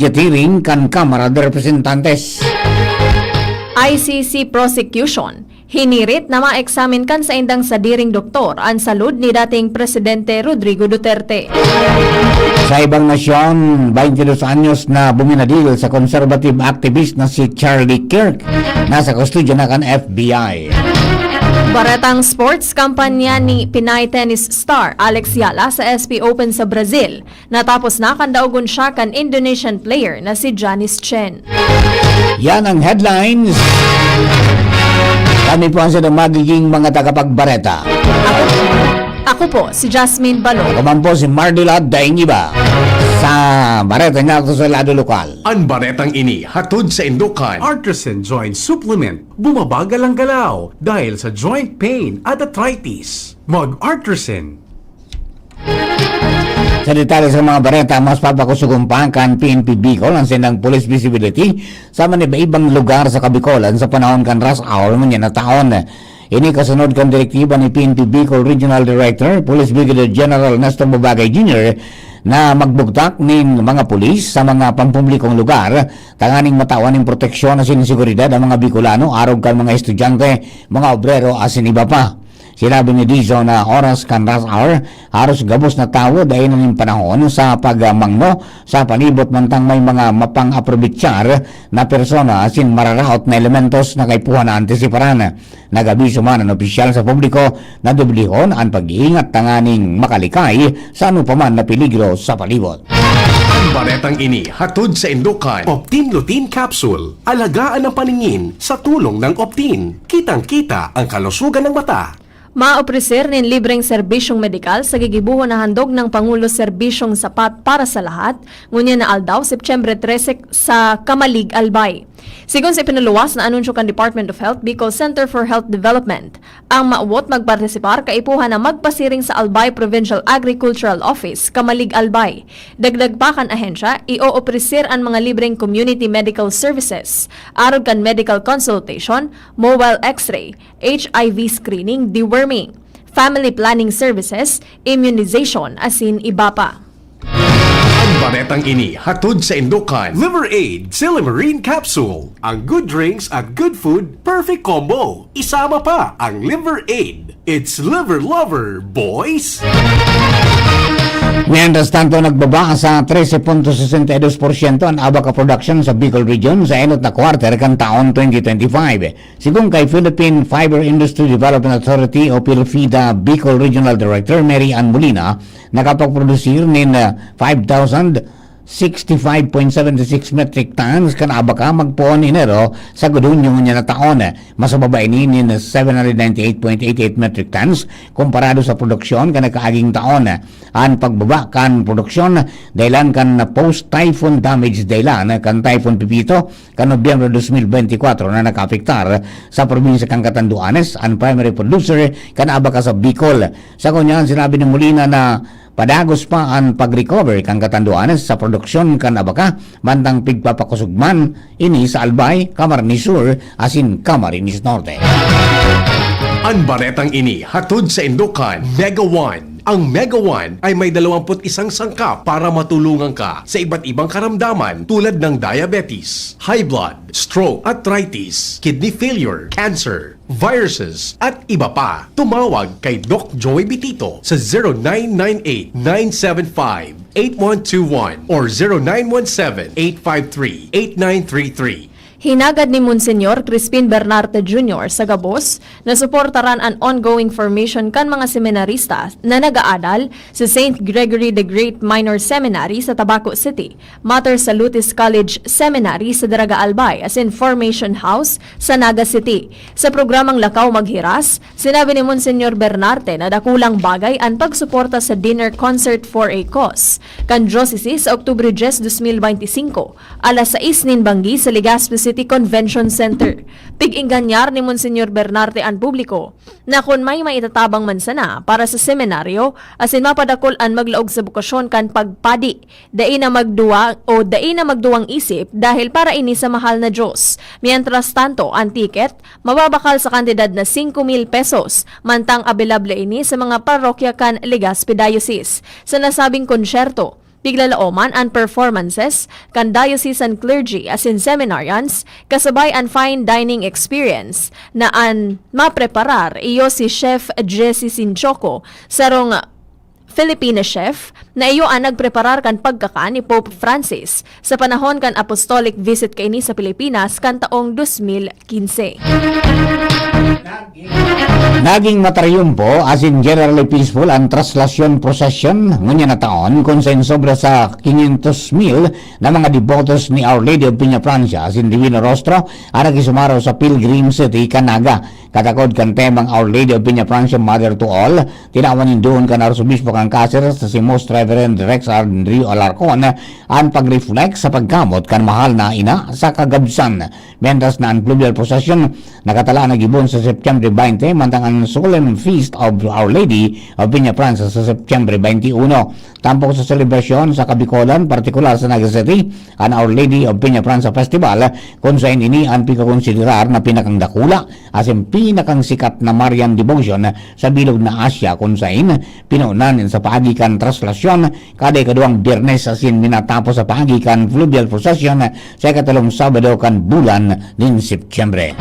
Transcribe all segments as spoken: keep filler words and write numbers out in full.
Yatiring kan Kamara de Representantes. I C C prosecution, hinirit na maeksamin kan saindang sadiring doktor an salud ni dating Presidente Rodrigo Duterte. Sa ibang nasyon, twenty-two anyos na buminadil sa conservative activist na si Charlie Kirk, nasa kustodya na kan F B I. Baretang sports, kampanya ni Pinay tennis star Alex Yala sa S P Open sa Brazil. Natapos na kan daogon siya kan Indonesian player na si Janice Chen. Yan ang headlines. Kami po ang sadang magiging mga tagapagbareta. Ako po si Jasmine Balo. Ako man po si Mardula Daingiba sa Bareta Niya Ako sa Lado Lokal. Ang baretang ini hatod sa Indokan. Artisan Joint Supplement. Bumabagal ang galaw dahil sa joint pain at arthritis. Mag-Artisan. Sa detalye sa mga bareta, mas papakusugon pa kan P N P Bicol ang sindang police visibility sa maniba-ibang lugar sa Kabicolan sa panahon kan rush hour ngunyan na taon. Ini kasunod kan direktiba ni P N P Bicol Regional Director, Police Brigadier General Nestor Babagay Junior na magbugtak nin mga pulis sa mga pampublikong lugar tanganing matawan nin proteksyon asin seguridad ang mga Bicolano arog kan mga estudyante, mga obrero asin iba pa. Sinabi ni Dizon na oras kan rush hour, haros gabos na tawo dai na nin panahon sa pagmangno sa palibot mantang may mga mapang-aprobitsyar na persona asin mararaot na elementos na kaipuhan na antisiparan. Nag-abiso man an opisyal sa publiko na dublihon an pag-iingat tanganing makalikay sa anopaman na peligro sa palibot. Ang baretang ini hatod sa Indokan. Optin Lutein Capsule. Alagaan ang paningin sa tulong ng Optin. Kitang-kita ang kalusugan ng mata. Maopreser nin libreng serbisyong medikal sa gigibohon na handog ng Pangulo Serbisyong Sapat para sa Lahat, ngunyan na aldaw, Setyembre trese, sa Camalig, Albay. Sigon sa ipinaluwas na anunsyo kan Department of Health, Bicol Center for Health Development, ang mawot magpartisipar kaipuhan na magpasiring sa Albay Provincial Agricultural Office, Camalig, Albay. Dagdag pa kan ahensya, i-oopreser an mga libreng community medical services, arog kan medical consultation, mobile X-ray, H I V screening, deworming, family planning services, immunization, asin iba pa. Ang baretang ini hatod sa Indokan. Liver Aid, Silimarin Capsule. Ang good drinks at good food, perfect combo. Isama pa ang Liver Aid. It's Liver Lover, boys! Mientras tanto, nagbaba sa trese punto sesenta y dos porsyento an Abaca production sa Bicol Region sa enot na quarter kan taon twenty twenty-five. Sigon kay Philippine Fiber Industry Development Authority o PILFIDA Bicol Regional Director Mary Ann Molina, nakapagprodusir nin ah, five thousand sixty-five point seven six metric tons kan Abaca magpoon Enero sagkod Hunyo ngunyan na taon. Mas mababa ini nin seven hundred ninety-eight point eight eight metric tons komparado sa produksyon kan nakaaging taon. An pagbaba kan produksyon dahilan kan post-typhoon damage dahilan kan Typhoon Pepito kan Nobyembre dos mil benti kwatro na nakaapektar sa probinsya kan Catanduanes, an primary producer kan Abaca sa Bicol. Sa ngunyan, sinabi ni Molina na padagos pa an pag-recover kan Catanduanes sa produksyon kan Abaca, mantang pigpapakusog man ini sa Albay, Camarines Sur, asin Camarines Norte. An baretang ini hatod sa Indokan, Mega One. Ang Mega One ay may dalawampu't isang sangkap para matulungan ka sa iba't ibang karamdaman tulad ng diabetes, high blood, stroke, arthritis, kidney failure, cancer, viruses, at iba pa. Tumawag kay Doc Joy Bitito sa zero nine nine eight, nine seven five, eight one two one or zero nine one seven, eight five three, eight nine three three. Hinagad ni Monsignor Crispin Bernarte Junior sa gabos na suportaran an ongoing formation kan mga seminarista na nag-aadal sa Saint Gregory the Great Minor Seminary sa Tabaco City, Mater Salutis College Seminary sa Daraga Albay asin Formation House sa Naga City. Sa programang Lakaw Maghiras, sinabi ni Monsignor Bernarte na dakulang bagay an pagsuporta sa dinner concert for a cause kan diocese sa Oktubre dyes, dos mil benti singko, alas sais nin banggi sa Legazpi City Convention Center. Pig-engganyar ni Monsignor Bernarte an publiko na kun may maitatabang man sana para sa seminaryo asin mapadakul an maglaog sa bokasyon kan pagpadi, dai na magduwa o dai na magduwang isip dahil para ini sa mahal na Diyos. Mientras tanto, an tiket mababakal sa kantidad na singko mil pesos, mantang abilable ini sa mga parokya kan Legazpi Diocese. Sa nasabing konsyerto, Piglalaoman an performances kan diocesan clergy asin seminarians, kasabay an fine dining experience na an mapreparar iyo si Chef Jesse Sinchoco, sarong Filipina chef na iyo an nagpreparar kan pagkakan ni Pope Francis sa panahon kan apostolic visit kaini sa Pilipinas kan taong dos mil quince. Naging matriyumpo asin generally peaceful an traslasyon procession ngunyan na taon, kun saen sobra sa quinientos mil na mga debotos ni Our Lady of Peñafrancia asin Divino Rostro an nakisumaro sa Pilgrim City, Canaga. Katakod kan temang Our Lady of Peñafrancia, Mother to All, tinawan nin duon kan Arsobispo kan Caceres na si Most Reverend Rex Andrew Alarcon an pag-reflect sa pagkamot kan mahal na ina sa kagabsan. Mientras na an fluvial procession nakatalaan na gibon sa September twenty, mantang an Solemn Feast of Our Lady of Peñafrancia sa September twenty-one. Tampok sa selebrasyon sa Kabikolan, partikular sa Naga City, an Our Lady of Peñafrancia Festival, kun saen ini an pigkokonsiderar na pinakang dakula asin pinakang sikat na Marian devotion sa bilog na Asia, kun saen pinunan sa paagi kan traslasyon kada ikaduwang Biyernes asin minatapos sa paagi kan fluvial procession sa ikatalong Sabado kan bulan nin Setyembre.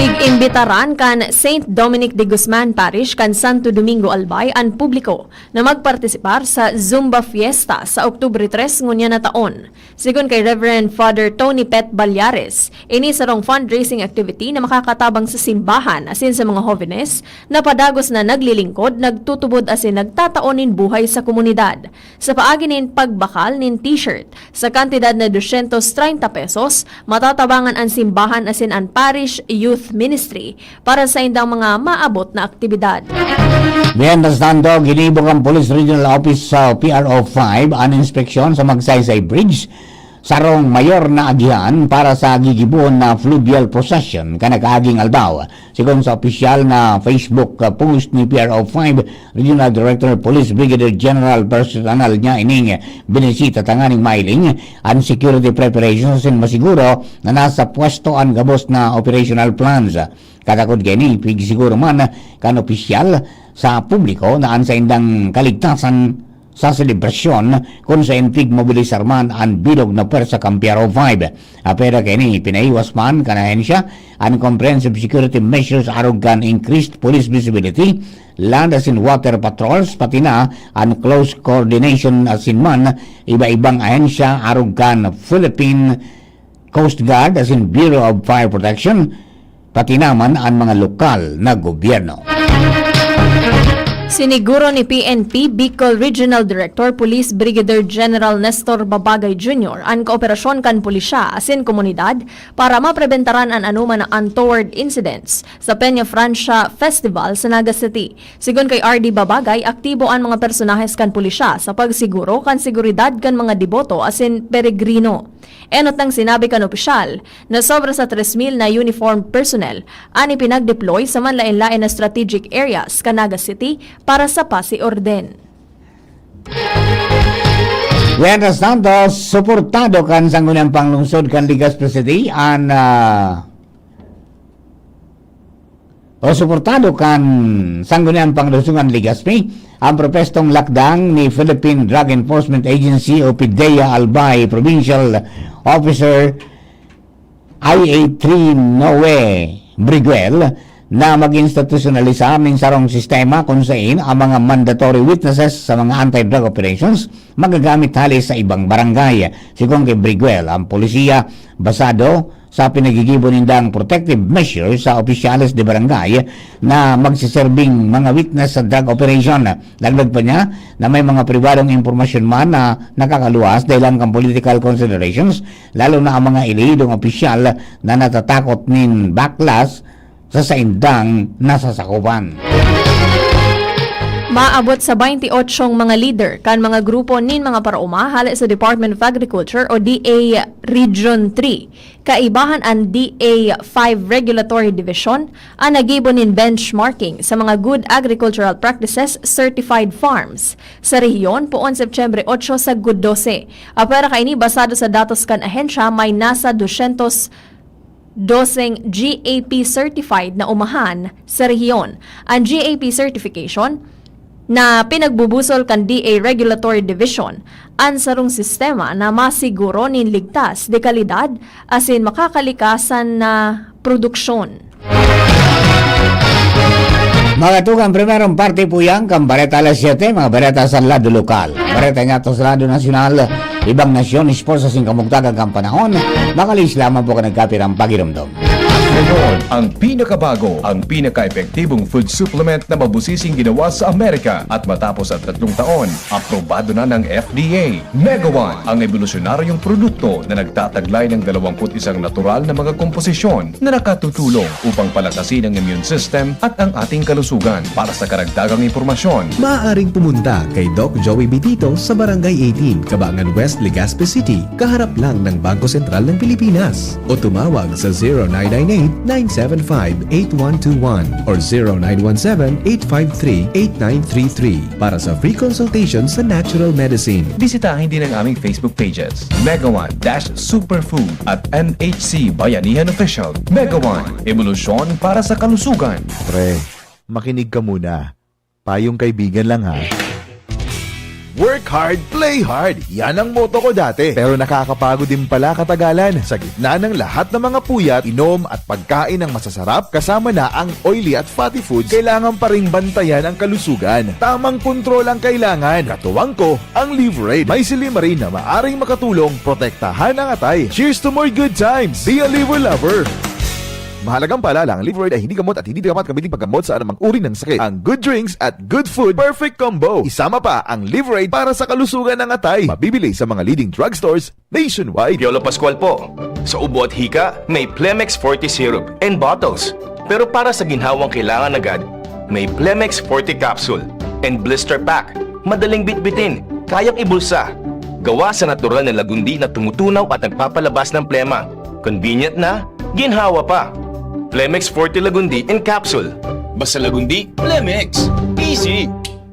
Pig-imbitaran kan Saint Dominic de Guzman Parish kan Santo Domingo Albay an publiko na magpartisipar sa Zumba Fiesta sa Oktubre tres ngunyan na taon. Sigon kay Reverend Father Tony Pet Ballares, ini sarong fundraising activity na makakatabang sa simbahan asin sa mga hovenes na padagos na naglilingkod, nagtutubod asin nagtatao nin buhay sa komunidad. Sa paagi nin pagbakal nin t-shirt sa kantidad na dosyentos treinta pesos, matatabangan an simbahan asin an Parish Youth Ministry para sa indang mga maabot na aktibidad. Mientras tanto, ginibo kan Police Regional Office sa P R O five an inspeksyon sa Magsaysay Bridge, sarong mayor na agihan para sa gigibohon na fluvial procession kan nakaaging aldaw. Sigon sa opisyal na Facebook post ni P R O five Regional Director Police Brigadier General, personal niya ining binisita tanganing mailing an security preparations asin masiguro na nasa pwesto an gabos na operational plans. Katakod kaini, pigsiguro man kan opisyal sa publiko na an saindang kaligtasan sa selebrasyon kun saen pigmobilisar man an bilog na pwersa kan P R O five. Apwera kaini, pinaiwas man kan ahensya an comprehensive security measures arog kan increased police visibility, land asin water patrols, pati na an close coordination asin man iba-ibang ahensya arog kan Philippine Coast Guard asin Bureau of Fire Protection, pati naman an mga lokal na gobyerno. Siniguro ni P N P Bicol Regional Director Police Brigadier General Nestor Babagay Junior an kooperasyon kan pulisya asin komunidad para mapreventaran an anoman na untoward incidents sa Peña Francia Festival sa Naga City. Sigon kay R D Babagay, aktibo an mga personahes kan pulisya sa pagsiguro kan seguridad kan mga deboto asin peregrino. Enot nang sinabi kan opisyal na sobra sa tres mil na uniformed personnel an ipinag-deploy sa manlaen-laen na strategic areas kan Naga City para sa pasiorden. Buenas tanto, suportado kan Sangguniang Panglungsod kan Legazpi City an ah, o suportado kan Sangguniang Panglungsod kan Legazpi an propwestong lakdang ni Philippine Drug Enforcement Agency o PDEA Albay Provincial Officer I A three Noe Briguel na mag-institusyonalisar nin sarong sistema kun saen ang mga mandatory witnesses sa mga anti-drug operations magagamit hali sa ibang barangay. Sigon kay Briguel, ang polisiya basado sa pinagigibo nindang protective measures sa opisyales de barangay na magsiserbing mga witness sa drug operation. Dagdag pa niya na may mga pribadong impormasyon man na nakakaluwas dahilan kan political considerations, lalo na ang mga elehidong opisyal na natatakot nin backlash sa saindang nasasakupan. Maabot sa baynte otsong mga lider kan mga grupo nin mga paraoma hale sa Department of Agriculture o D A Region three, kaibahan an D A five Regulatory Division, an naggibo nin benchmarking sa mga Good Agricultural Practices Certified Farms sa rehiyon poon Setyembre otso sagkod dose. Apwera kaini, basado sa datos kan ahensya, may nasa dosyentos doseng G A P certified na umahan sa rehiyon. An G A P certification na pinagbubusol kan D A Regulatory Division an sarong sistema na masiguro nin ligtas, de kalidad, asin makakalikasan na produksyon. Mga tugang, primerong parte po yan kan Bareta Alas Siyete, mga bareta sa lado lokal. Bareta niya to sa lado nasyonal, ibang nasyon, sports sa singkamugtagan kan panahon, makalis lamang po ka nagkapirang pagirumdom. Ang pinakabago, ang pinaka-epektibong food supplement na mabusising ginawa sa Amerika at matapos ang tatlong taon, aprobado na ng F D A. Mega One, ang ebolusyonaryong produkto na nagtataglay ng dalawampu't isang natural na mga komposisyon na nakatutulong upang palakasin ang immune system at ang ating kalusugan. Para sa karagdagang impormasyon, maaaring pumunta kay Doc Joey Bitito sa Barangay eighteen, Kabangan West, Legazpi City, kaharap lang ng Bangko Sentral ng Pilipinas. O tumawag sa zero nine nine eight, nine seven five, eight one two one or zero nine one seven, eight five three, eight nine three three para sa free consultation sa natural medicine. Bisitahin din ang aming Facebook pages, Mega One dash Superfood at M H C Bayanihan Official. Mega One, ebolusyon para sa kalusugan. Pre, makinig ka muna. Payong kaibigan lang, ha. Work hard, play hard. Yan ang motto ko dati. Pero nakakapagod din pala katagalan. Sa gitna ng lahat ng mga puyat, inom at pagkain ng masasarap, kasama na ang oily at fatty foods, kailangan pa ring bantayan ang kalusugan. Tamang kontrol ang kailangan. Katuwang ko, ang Liverade. May silymarin na maaring makatulong protektahan ang atay. Cheers to more good times! Be a Liver Lover! Mahalagang paalala, ang Liverade ay hindi gamot at hindi dapat gamitin paggamot sa anumang uri ng sakit. Ang good drinks at good food, perfect combo. Isama pa ang Liverade para sa kalusugan ng atay. Mabibili sa mga leading drugstores nationwide. Piolo Pascual po. Sa ubo at hika, may Plemex Forte Syrup and bottles. Pero para sa ginhawang kailangan agad, may Plemex Forte Capsule and Blister Pack. Madaling bitbitin, kayang ibulsa. Gawa sa natural na lagundi na tumutunaw at nagpapalabas ng plema. Convenient na, ginhawa pa. Plemex Forte Lagundi in capsule. Basta Lagundi, Plemex. Easy!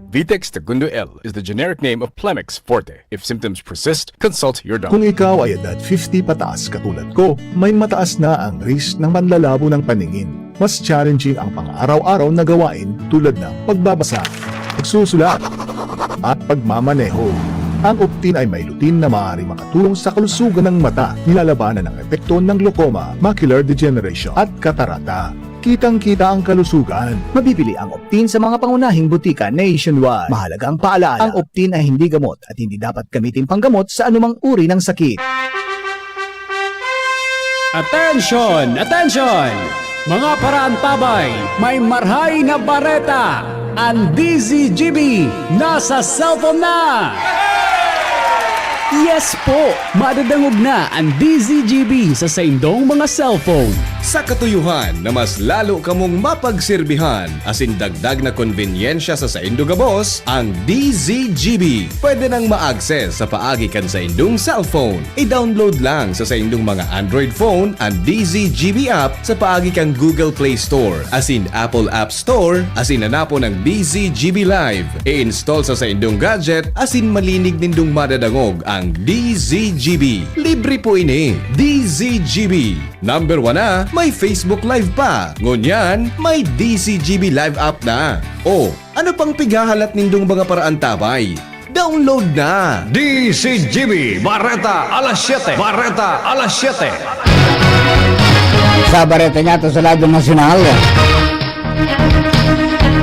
Vitex Segundo L is the generic name of Plemex Forte. If symptoms persist, consult your doctor. Kung ikaw ay edad fifty pataas katulad ko, may mataas na ang risk ng panlalabo ng paningin. Mas challenging ang pang-araw-araw na gawain tulad ng pagbabasa, pagsusulat, at pagmamaneho. Ang Optin ay may lutein na maaaring makatulong sa kalusugan ng mata, nilalabanan ang epekto ng glaucoma, macular degeneration, at katarata. Kitang-kita ang kalusugan. Mabibili ang Optin sa mga pangunahing butika nationwide. Mahalagang paalala, ang Optin ay hindi gamot at hindi dapat gamitin panggamot sa anumang uri ng sakit. Attention! Attention! Mga paraantabay, may marhay na bareta! Ang D Z G B nasa cellphone na! Yes po! Madadangog na ang D Z G B sa saindong mga cellphone. Sa katuyuhan na mas lalo kamong mapagserbihan asin dagdag na konbenyensya sa saindo gabos, ang D Z G B pwede nang ma-access sa paagi kan saindong cellphone. I-download lang sa saindong mga Android phone an D Z G B app sa paagi kan Google Play Store asin Apple App Store asin hanapon ang D Z G B Live. I-install sa saindong gadget asin malinig nindong madadangog ang D Z G B. Libre po ini. D Z G B. Number one na, may Facebook Live pa. Ngunyan, may D Z G B Live app na. O, ano pang pighahalat nindong mga paraantabay? Download na! D Z G B Bareta Alas Siyete. Bareta Alas Siyete. Sa bareta niya to sa lado nasyonal,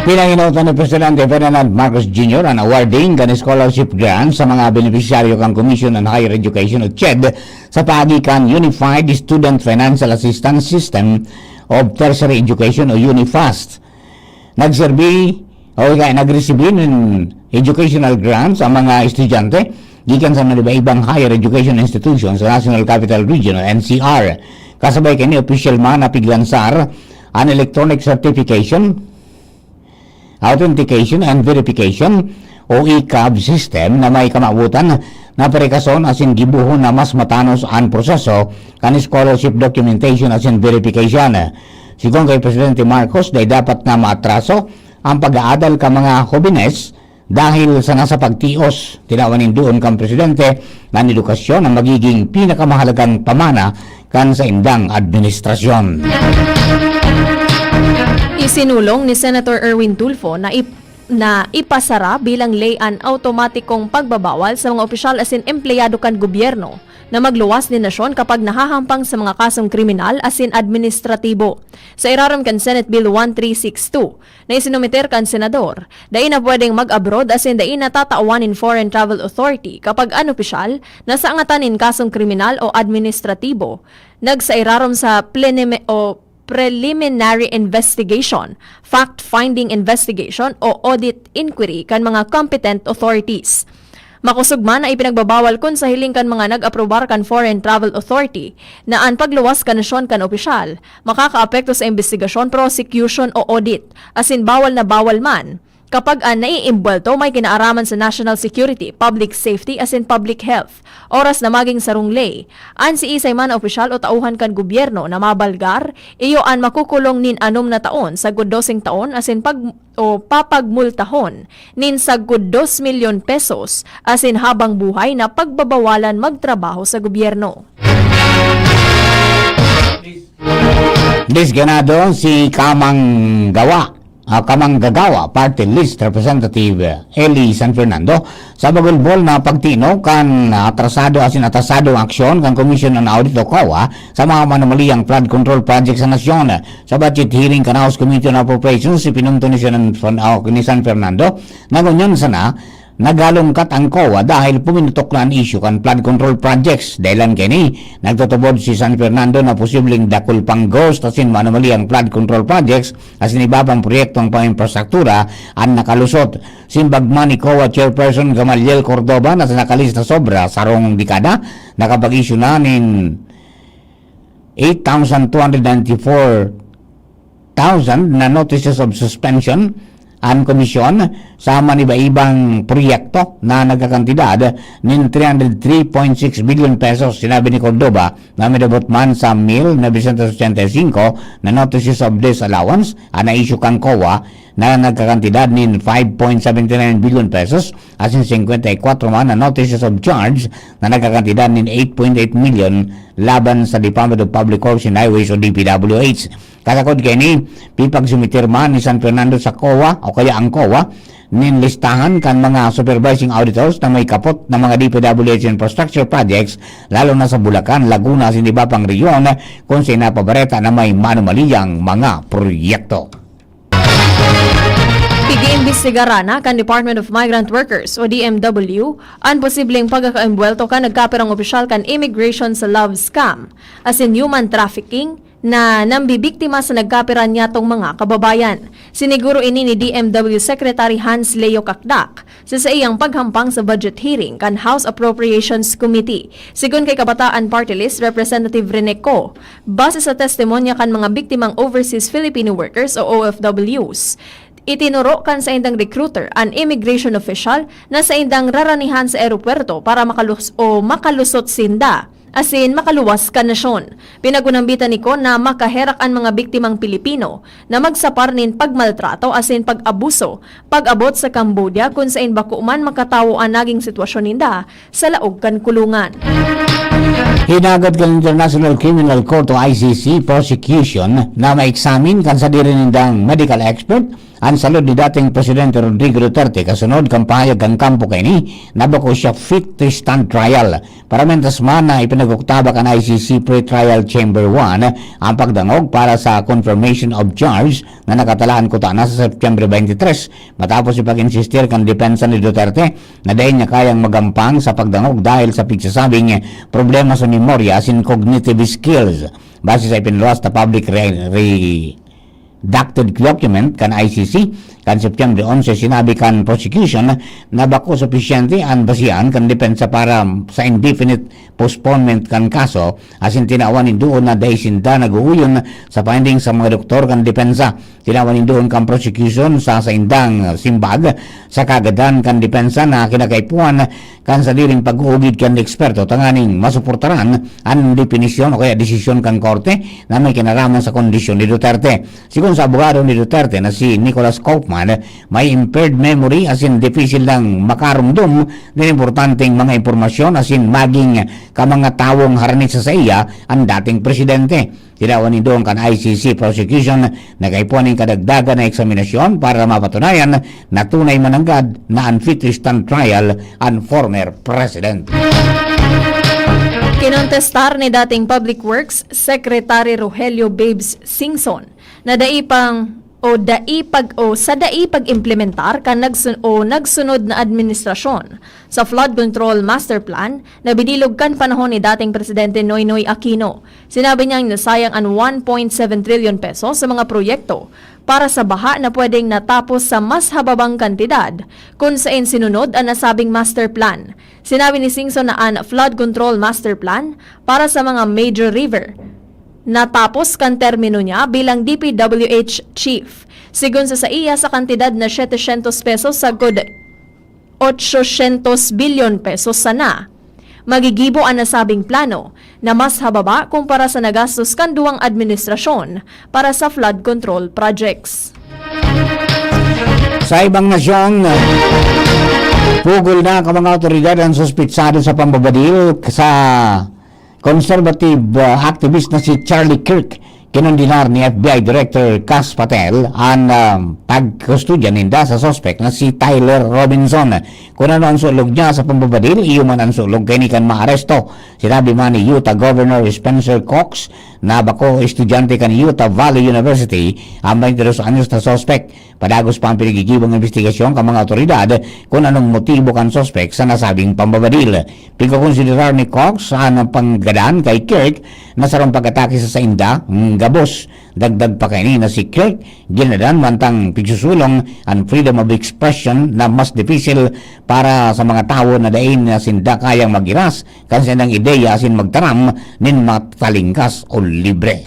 pinanginotan ni Presidente Ferdinand Marcos Junior an awarding kan scholarship grant sa mga benepisyaryo kan Commission on Higher Education o CHED sa paagi kan Unified Student Financial Assistance System of Tertiary Education o UNIFAST. Nagserbi o kaya nagresibi nin educational grants ang mga estudyante gikan sa mga iba-ibang higher education institutions sa National Capital Region o N C R. Kasabay kani, opisyal man na piglansar an electronic certification, authentication and verification o e-CAV system na may kamawotan na parikason asin gibohon na mas matanos an proseso kan scholarship documentation asin verification. Sigon kay Presidente Marcos, dai dapat na maatraso ang pag-aadal kan mga hobenes dahil sa nasa pagtios. Tinawan nin duon kan Presidente na an edukasyon ang magiging pinakamahalagang pamana kan saindang administrasyon. Isinulong ni Senator Erwin Tulfo na ip- na ipasara bilang ley an awtomatikong pagbabawal sa mga opisyal asin empleyado kan gobyerno na magluwas nin nasyon kapag nahahampang sa mga kasong kriminal asin administratibo. Sa irarom kan Senate Bill one three six two na isinumiter kan senador, dai na pwedeng mag-abroad asin dai na tatawan nin foreign travel authority kapag an opisyal na sa angatan nin kasong kriminal o administratibo nagsairarom sa plenime- o preliminary investigation, fact-finding investigation o audit inquiry kan mga competent authorities. Makosog man na ipinagbabawal kun sa hiling kan mga nag-aprobar kan Foreign Travel Authority na an pagluwas kan nasyon kan opisyal makakaapekto sa imbestigasyon, prosecution o audit, asin bawal na bawal man kapag an naiimbwelto may kinaaraman sa national security, public safety asin public health. Oras na maging sarong ley, an siisay man na opisyal o tauhan kan gobyerno na mabalgar, iyo an makukulong nin anom na taon sagkod doseng taon asin pag o papagmultahon nin sagkod dos milyon pesos asin habang buhay na pagbabawalan magtrabaho sa gobyerno. Disganado si Kamang Gawa, ah, Kamanggagawa Party List Representative Eli San Fernando sa bagulbol na pagtino kan atrasado asin atrasadong aksyon kan Commission on Audit o COA sa mga manumaliyang flood control project sa nasyon. Sa budget hearing kan House Committee on Appropriations, ipinunto ni San, ah, ni San Fernando na ngunyan sana naghalungkat ang COA dahil puminutok na an isyu kan flood control projects. Dahelan kaini, nagtutubod si San Fernando na posibleng dakul pang ghost asin manumaliyang flood control projects asin iba pang proyektong pang-imprastruktura an nakalusot. Simbag man ni COA Chairperson Gamaliel Cordova na sa nakalista sobra sarong dekada, nakapag-issue na nin eight thousand two hundred ninety-four thousand na notices of suspension an komisyon sa maniba-ibang proyekto na nagkakantidad nin three hundred three point six billion pesos. Sinabi ni Cordova na midabot man sa mil novecientos ochenta y cinco na notices of disallowance an na-issue kan COA na nagkakantidad nin five point seventy nine billion pesos asin singkwenta y kwatro man na notices of charge na nagkakantidad nin eight point eight million laban sa Department of Public Works and Highways o D P W H. Kasakod kaini, pipagsumiter man ni San Fernando sa COA o kaya ang COA nin listahan kan mga supervising auditors na may kapot na mga D P W H infrastructure projects, lalo na sa Bulacan, Laguna asin iba pang rehiyon kung sa napabareta na may manumaliyang mga proyekto. Pig-iimbestigaran na kan Department of Migrant Workers o D M W an posibleng pagkakaimbwelto kan nagkapirang opisyal kan immigration sa love scam asin human trafficking na nambibiktima sa nagkapira niyatong mga kababayan. Siniguro ini ni D M W Secretary Hans Leo Cacdac sa saiyang paghampang sa budget hearing kan House Appropriations Committee. Sigon kay Kabataan Party List Representative Rene Co, base sa testimonya kan mga biktimang overseas Filipino workers o O F Ws, itinuro kan saindang recruiter an immigration official na saindang raranihan sa eropuwerto para makalus- o makalusot sinda asin makaluwas kan nasyon. Pinagunambitan ni Con na makaherak an mga biktimang Pilipino na magsapar nin pagmaltrato asin pag-abuso pag-abot sa Cambodia, kun sain bako man makatawo an naging sitwasyon ninda sa laog kan kulungan. Hinagad kan International Criminal Court o I C C prosecution na ma-examine kan sadiri nindang medical expert an salud ni dating Presidente Rodrigo Duterte kasunod kan pahayag kan kampo kaini na bako siya fit to stand trial. Paramentas man na ipinag-oktaban kan I C C Pre-Trial Chamber one ang pagdangog para sa confirmation of charge na nakatalaan kutana sa Septyembre twenty-three, matapos ipag-insistir kan depensa ni Duterte na dai niya kayang magampang sa pagdangog dahil sa pigsasabing problema sa memorya asin cognitive skills. Base sa ipinluwas na public re- redacted document kan I C C kan Septyembre onse, sinabi kan prosecution na bako supisyente an basihan kan depensa para sa indefinite postponement kan kaso, asin tinawan nindoon na dai sinda nag-uuyon sa findings sa mga doktor kan depensa. Tinawan nindoon kan prosecution sa saindang simbag sa kagadan kan depensa na kinakaipuhan kan sadiring pag-uugid kan eksperto tanganing masuportaran an definisyon o kaya desisyon kan korte na may kinaraman sa kondisyon ni Duterte. Sigon Sa abogado ni Duterte na si Nicholas Kaufman, may impaired memory asin dipisil nang makarumdom nin importanteng mga impormasyon asin maging ka mga tawong harani sa saiya an dating presidente. Tinawan nindo kan I C C prosecution na kaipuhan nin kadagdagan na eksaminasyon para mapatunayan na tunay mananggad na unfit to stand trial an former president. Kinontestar ni dating Public Works Secretary Rogelio Babes Singson na dai pang o dai pag o sa dai pag-implementar kan nagsun o nagsunod na administrasyon sa flood control master plan na binilog kan panahon ni dating Presidente Noynoy Aquino. Sinabi niyang nasayang an one point seven trillion pesos sa mga proyekto para sa baha na pwedeng natapos sa mas hababang kantidad, kun saen sinunod an nasabing master plan. Sinabi ni Singson na an flood control master plan para sa mga major river natapos kan termino niya bilang D P W H chief. Sigon sa saiya, sa kantidad na setecientos pesos sagkod ochocientos bilyon pesos sana, magigibo an nasabing plano na mas hababa kumpara sa nagastos kan duwang administrasyon para sa flood control projects. Sa ibang nasyon, pugol na kan mga awtoridad an suspitsado sa pambabadil sa conservative uh, activist na si Charlie Kirk. Kinondenar ni F B I Director Kash Patel an um, pagkustodya ninda sa suspek na si Tyler Robinson. Kun ano an sulog niya sa pambabadil, iyo man an sulog kaini kan maaresto. Sinabi man ni Utah Governor Spencer Cox na bako estudyante kan Utah Valley University ang twenty-two anyos na suspek. Padagos pa ang pinagigibong investigasyon kan mga awtoridad kun anong motibo kan suspek sa nasabing pambabadil. Pigkokonsiderar ni Cox an panggadan kay Kirk na sarong pag-atake sa sainda, mm, gabos. Dagdag pa kaini na si Kirk ginadan mantang pigsusulong an freedom of expression na mas dipisil para sa mga tawo na dai na sinda kayang maghiras kan saindang ideya asin magtaram nin matalingkas o libre.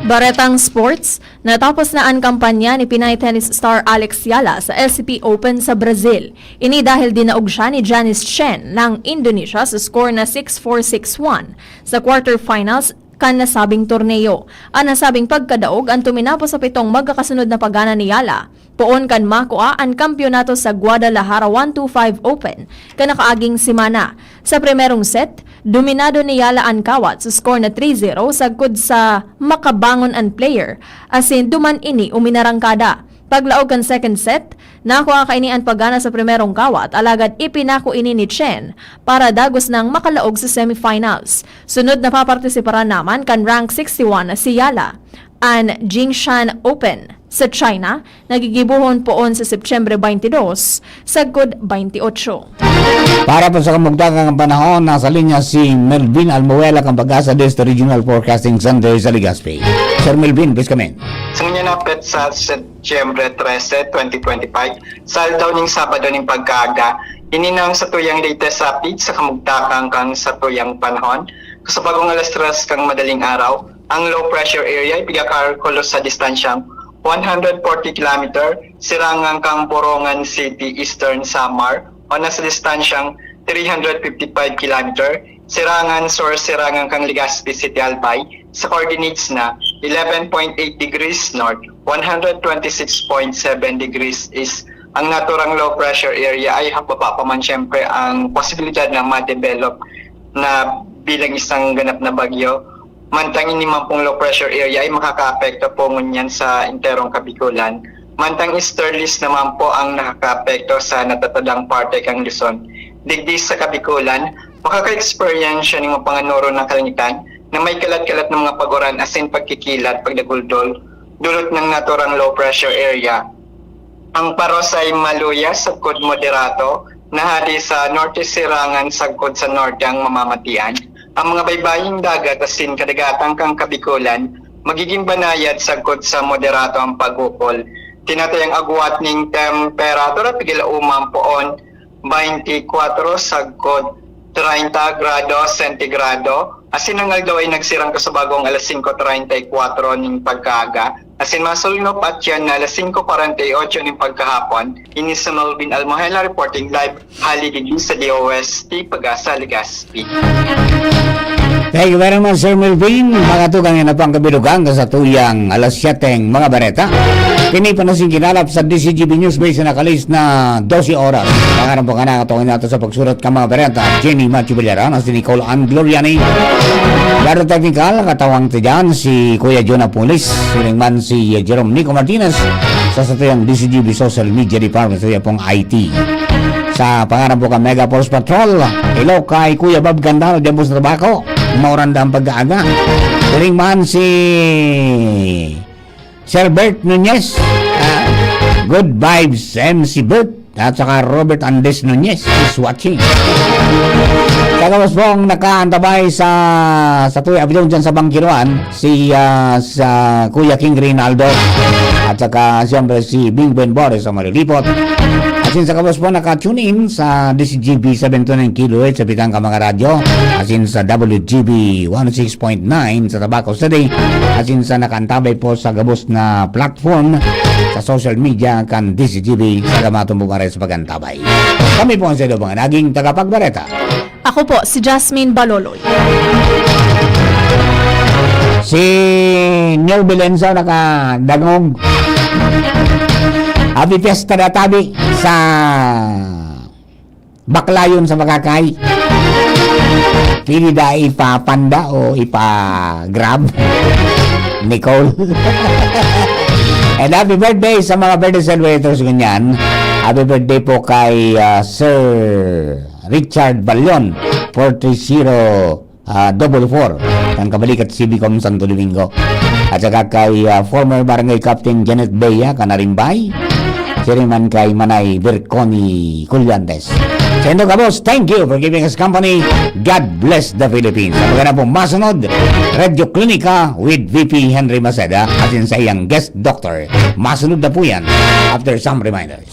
Baretang Sports, natapos na an kampanya ni Pinay tennis star Alex Yala sa S C P Open sa Brazil. Ini dahil dinaog siya ni Janice Chen ng Indonesia sa score na six four six one sa quarterfinals kan nasabing torneo. An nasabing pagkadaog an tuminapos sa pitong magkakasunod na paggana ni Yala poon kan makua an kampiyonato sa Guadalajara one two five Open kan nakaaging semana. Sa primerong set, dominado ni Yala an kawat sa score na three zero sagkod sa makabangon an player, asin duman ini uminarangkada. Paglaog kan second set, nakua kaini an paggana sa primerong kawat, alagad ipinako ini ni Chen para dagos nang makalaog sa semifinals. Sunod na papartisiparan naman kan rank sixty-one na si Yala. An Jingshan Open sa China, nagigibohon poon sa Setyembre twenty-two sagkod twenty-eight. Para po sa kamugtagang panahon, nasa linya si Melvin Almuela kan Pag-asa desde Regional Forecasting Center sa Legazpi. Sir Melvin, please come in. Sa ngunyan na petsa, Setyembre trese, twenty twenty-five, sa aldaw ning Sabado ning pagkaaga, ini na ang satuyang latest update sa kamugtakan kan satuyang panahon. Kasabagong alas tres kan madaling araw, ang low pressure area ipigakalkulo sa distansyang one hundred forty kilometer, sirangan kan Borongan City, Eastern Samar, o nasa distansyang three hundred fifty-five kilometer, sirangan sur-sirangan kan Legazpi City, Albay, sa coordinates na eleven point eight degrees north, one hundred twenty-six point seven degrees east. Ang naturang low pressure area ay hababa pa man siyempre ang posibilidad na ma-develop na bilang isang ganap na bagyo. Mantang ini man pong low pressure area ay makakaapekto po ngunyan sa enterong Kabikulan. Mantang easterlies naman po ang nakakaapekto sa natatadang parte kan Luzon. Digdi sa Kabikulan, makaka-experience siya ng mga panganoro ng kalangitan na may kalat-kalat ng mga paguran asin pagkikilat, pagdaguldol, dulot ng naturang low pressure area. Ang paros ay maluya sagkod moderato, na hali sa norte sirangan sagkod sa norte ang mamamatian. Ang mga baybaying dagat asin kadagatan kan Kabikulan magiging banayad sagkod sa moderato ang pag-ukol. Tinatayang agwat ning temperatura pigilauman poon twenty-four sagkod treinta grado sentigrado. Asin ang aldaw ay nagsirang kasabagong alas singko treinta y kuwatro ning pagkaaga. Asin masulnop at yan na alas singko kwarenta y ocho nin pagkahapon, ini si Melvin Almohela reporting live hali digdi sa D O S T Pag-asa, Legazpi. Thank you very much, Sir Melvin. Mga tugang, yan na po ang kabilugan sa tuyang alas siyete mga bareta. Kini pa na sing kinalap sa D C G B News Base na kalis na dose oras. Pangarap po ka na, katungin nato sa pagsurat ka mga bareta. Jenny Machu Villarana, si Nicole Ann Gloriani. Laro technical, katawang ti dyan, si Kuya Jonah Pulis, sining man si Jerome Nico Martinez, sa satuyang D C G B Social Media Department, sa pong I T. Sa pangarap po ka Mega Force Patrol, hello kay Kuya Bob Gandal, dyan po sa Tabaco. Mauran da ang pag-aaga. Sining man si Sir Bert Nunez, ah, good vibes, M C Bert, at saka Robert Andes Nunez is watching. Sa gabos pong nakaantabay sa, sa Tuya Abidong dyan sa Bangkiruan, si, ah, sa Kuya King Rinaldo, at saka siyempre si Bing Ben Boris sa Malilipot. Asin sa gabos po naka-tune in sa D C G B seven two nine kilohertz sa Bitang ka mga radyo, asin sa W G B one oh six point nine sa Tabaco City, asin sa nakaantabay po sa gabos na platform sa social media kan D C G B. Salamat po, Maray, sa pag-antabay. Kami po ang sa mga naging tagapagbareta. Ako po, si Jasmine Baloloy. Si New Belenso nakadangog. Happy Fiesta na tabi sa baklayon sa makakay. Pili da ipapanda o ipa-grab. Nicole. And happy birthday sa mga birthday celebrators ngunyan. Happy birthday po kay, ah, Sir Richard Balion, four three zero, ah, double four, kan kabalikat C B Com Santo Domingo. At saka kay, ah, former Barangay Captain Janet Bea, kan Arimbay. Siring man kay Manay Berconi Collantes. Sa indo, gabos, thank you for giving us company. God bless the Philippines. Sa magana po masunod, Radio Klinika with V P Henry Maceda, asin sa iyang guest doctor. Masunod na po yan after some reminders.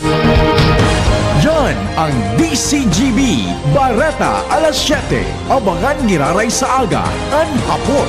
Yan ang D C G B, Bareta alas siyete. Abangan giraray sa aga, an hapon.